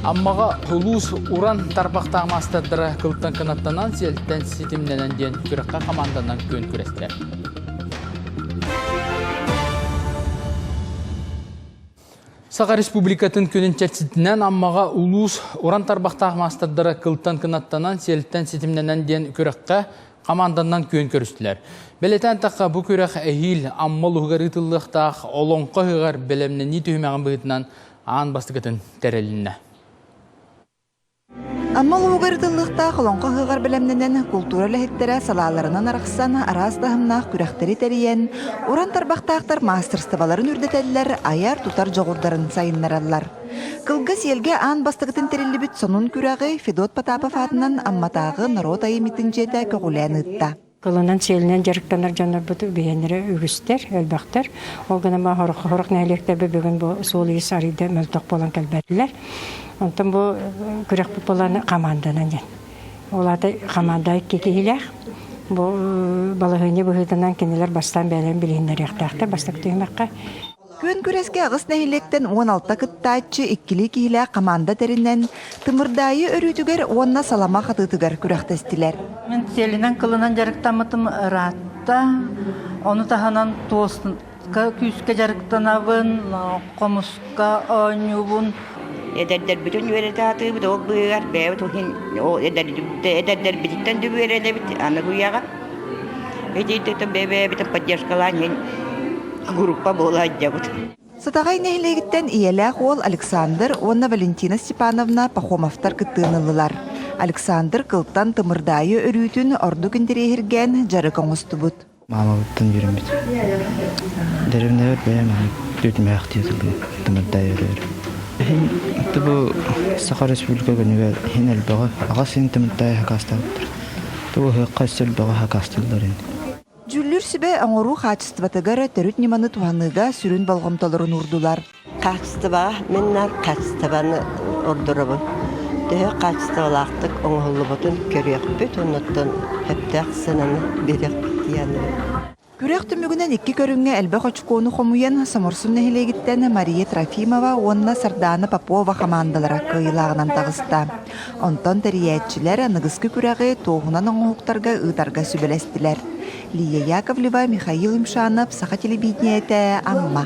Аммаҕа улуус уран тарбахтаах маастардара кылтан кынаттанан, сиэлтэн ситимнэнэн диэн күрэххэ хамаанданан күөн күрэстилэр. Саха Республикатын күнүн чэрчитинэн Аммаҕа улуус уран тарбахтаах маастардара кылтан кынаттанан, сиэлтэн ситимнэнэн диэн күрэххэ хамаанданан күөн көрүстүлэр. Бэлиэтээн тахха бу күрэх эһиил Амма улууһугар ыытыллыахтаах Олоҥхо ыһыаҕар бэлэмнэнии түһүмэҕин быһыытынан аан бастакытын тэрилиннэ. Амма улууһугар ыытыллыахтаах Олоҥхо ыһыаҕар бэлэмнэнэн, култуура үлэһиттэрэ салааларынан арахсан, араас таһымнаах күрэхтэри тэрийэн, уран тарбахтаахтар маастарыстыбаларын үрдэтэллэр, айар-тутар дьоҕурдарын сайыннараллар. Кылгас сиэлгэ аан бастакытын тэриллибит сонун күрэҕи Федот Потапов аатынан Амматааҕы норуот айымньытын дьиэтэ көҕүлээн ыытта. Кылынан сиэлинэн дьарыктанар дьоннорбут биһиэннэрэ үгүстэр, элбэхтэр. Ол гынан сорох сорох нэһилиэктэрбит бүгүн бу суол-иис арыйда мөлтөх буолан кэлбэтилэр. Онтон бу күрэхпит буолан хамаанданан диэн. Ол аата хамаанда икки киһилээх. Бу балаһыанньа быһыытынан кинилэр бастаан бэйэлэрин билиһиннэриэхтээхтэр бастакы түһүмэххэ. Күөн күрэскэ аҕыс нэһилиэктэн 16 кыттааччы иккилии киһилээх хамаанда тэринэн, Тымырдаайы өрүүтүгэр уонна салама хатыытыгар күрэхтэстилэр. Мин сиэлинэн кылынан дьарыктаммытым ыраатта. Ону таһынан туоска күүскэ дьарыктанабын, хомуска оонньуубун. Эдэрдэрбитин үөрэтэ сатыыбыт, ол быыһыгар бэйэбит эдэрдэрбититтэн да үөрэнэбит аныгы үйэҕэ. Итиититтэн бэйэ-бэйэбитин поддержкалаан иһин группа буола сылдьабыт. Сатаҕай нэһилиэгиттэн ийэлээх уол Александр уонна Валентина Степановна Пахомовтар кыттыыны ыллылар. Александр кылтан тымырдаайы өрүүтүн ордук интэриэһиргээн дьарык оҥостубут. Маамабыттан үөрэммит. Дэриэбинэбэр бэйэм түтүмэхтии сылдьыбыт тымырдаайы өрөөр. Иһин бу Саха Республика күнүгэр иһин элбэҕи аҕа син тымырдаайы хакаастаабыттар. Бу ыһыахха өссө элбэҕи хакаастыыллар ини. Дьүүллүүр сүбэ оҥоруу хаачыстыбатыгар төрүт ньыманы туһаныыга сүрүн болҕомтолорун уурдулар. Хаачыстыбаҕа мин наар хаачыстыбаны ордоробун. Төһө хаачыстыбалаахтык оҥоһуллубутун көрүөхпүт, оннуттан сөптөөх сыананы биэриэхпит диэн. Күрэх түмүгүнэн икки көрүҥҥэ элбэх очукуону хомуйан, Соморсун нэһилиэгиттэн Мария Трофимова уонна Сардаана Попова хамаандалара кыайыылааҕынан таҕыста. Онтон тэрийээччилэр аныгыскы күрэҕи туоһунан оҥоһуктарга ыытарга сүбэлэстилэр. Лия Яковлева, Михаил Юмшанов, Саха телевидениетэ, Амма.